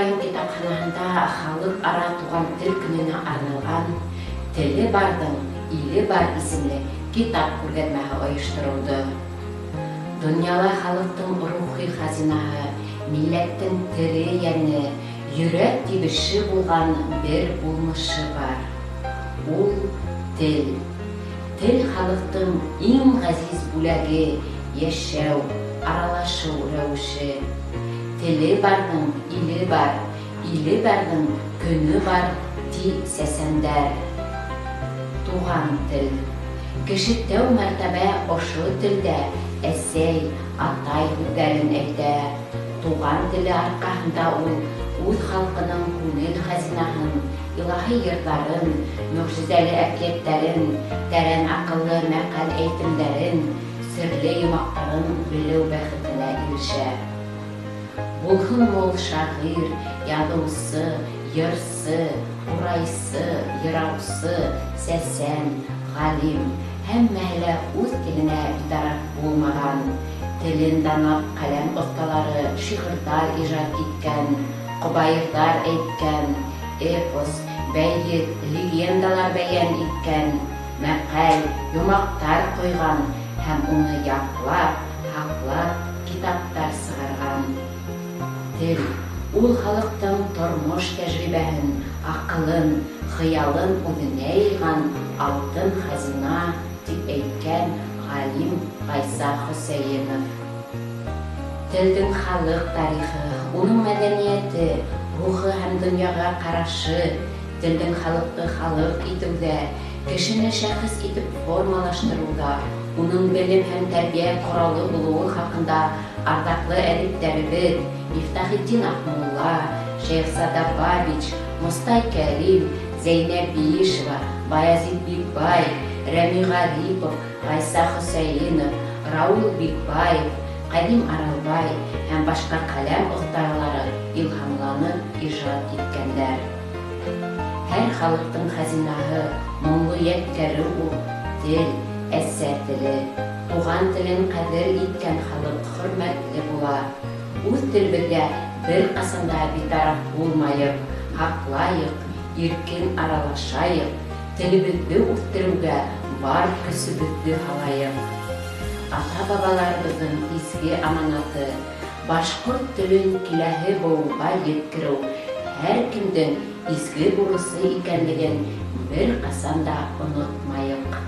Район китапханаһында халыҡ-ара туған тел көнөнә арналған «Теле барҙың иле бар» исемле китап күргәҙмәһе ойошторолдо. Донъяла халыҡтың рухи хазинаһы, милләттең тере йәне, йөрәк тибеше булған бер булмышы бар. Ул тел. Тел халыҡтың иң ғәзиз бүләге, йәшәү, аралашыу рәүеше. Теле барҙың иле бар, иле барҙың көнө бар, ти сәсәндәр. Туған тел. Кеше тәү мәртәбә ошо телдә әсәй, атай һүҙҙәрен әйтә. Туған теле арҡаһында ул үҙ халҡының күңел хазинаһын, илаһи йырҙарын, мөғжизәле әкиәттәрен, тәрән аҡыллы мәҡәл-әйтемдәрен, серле йомаҡтарын белеү бәхетенә ирешә. Булһынмы ул шағир, яҙыусы, йырсы, ҡурайсы, йыраусы, сәсән, ғалим, һәммәһе лә үҙ теленә битараф булмаған. Телен данлап ҡәләм оҫталары шиғырҙар ижад иткән, ҡобайырҙар әйткән, эпос, бәйет, легендалар бәйән иткән, мәҡәл, йомаҡтар ҡойған һәм уны яҡлап, һаҡлап китаптар сығарған. Тел, ул халыҡтың тормош тәжрибәһен, аҡылын, хыялын үҙенә йыйған алтын хазина, тип әйткән ғалим Ғайса Хөсәйенов. Телдең халыҡ тарихы, уның мәҙәниәте, рухы һәм донъяға ҡарашы, телдең халыҡты халыҡ итеүҙә, кешене шәхес итеп формалаштырыуҙа, уның белем һәм тәрбиә ҡоралы булыуы хаҡында арҙаҡлы әҙиптәребеҙ Мифтахетдин Аҡмулла, Шәйехзада Бабич, Мостай Кәрим, Зәйнәб Биишева, Баязит Бикбай, Рәми Ғарипов, Ғайса Хөсәйенов, Рауил Бикбаев, Ҡәдим Аралбай һәм башҡа ҡәләм оҫталары илһамланып ижад иткәндәр. Һәр халыҡтың хазинаһы, моңло ядкәре ул тел, әсә теле. Туған телен ҡәҙер иткән халыҡ хөрмәтле була. Үҙ телебеҙгә бер ҡасан да битараф булмайыҡ, һаҡлайыҡ, иркен аралашайыҡ, телебеҙҙе үҫтереүгә бар көсөбөҙҙө һалайыҡ. Ата-бабаларыбыҙҙың изге аманаты, башҡорт телен киләһе быуынға еткереү һәр кемдең изге бурысы икәнлеген бер ҡасан да онотмайыҡ.